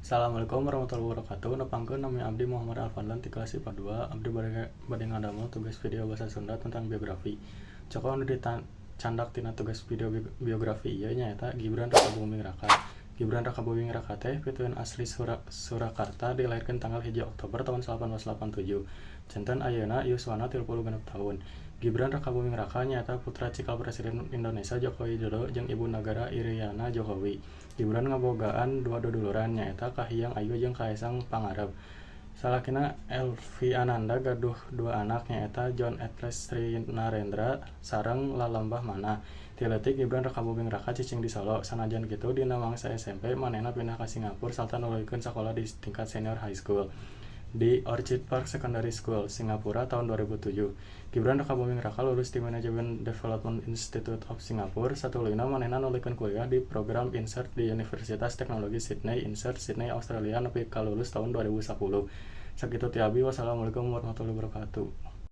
Assalamualaikum warahmatullahi wabarakatuh. Nepangkeun, nami abdi Muhammad Alfadlan ti kelas IPA 2. Abdi bade ngadamel tugas video basa Sunda tentang biografi. Contoh anu dicandak tina tugas video biografi ieu nyaeta Gibran Rakabuming Raka. Gibran Rakabuming Raka teh pitueun asli Surakarta, dilahirkeun tanggal 1 Oktober tahun 1987. Janten ayeuna yuswana 36 tahun. Gibran Rakabuming Raka nyaeta putra cikal Presiden Indonesia Joko Widodo jeung Ibu Nagara Iriana Jokowi. Gibran ngabogaan dua duduluran, nyaeta Kahiyang Ayu jeung Kaesang Pangarep. Salakina Elvie Ananda gaduh dua anak, nyaeta John Etes Srinarendra sareng Lalembah Manah. Ti leutik Gibran Rakabuming Raka cicing di Solo. Sanajan kitu, dina mangsa SMP manehna pindah ka Singapura sarta nuluykeun sakola di tingkat senior high school di Orchid Park Secondary School, Singapura tahun 2007. Gibran Rakabuming Raka lulus ti Management Development Institute of Singapore. Satuluyna manehna nuluykeun kuliah di program INSEAD di Universitas Teknologi Sydney INSEAD, Sydney, Australia nepi ka lulus tahun 2010. Sakitu ti abdi, wassalamualaikum warahmatullahi wabarakatuh.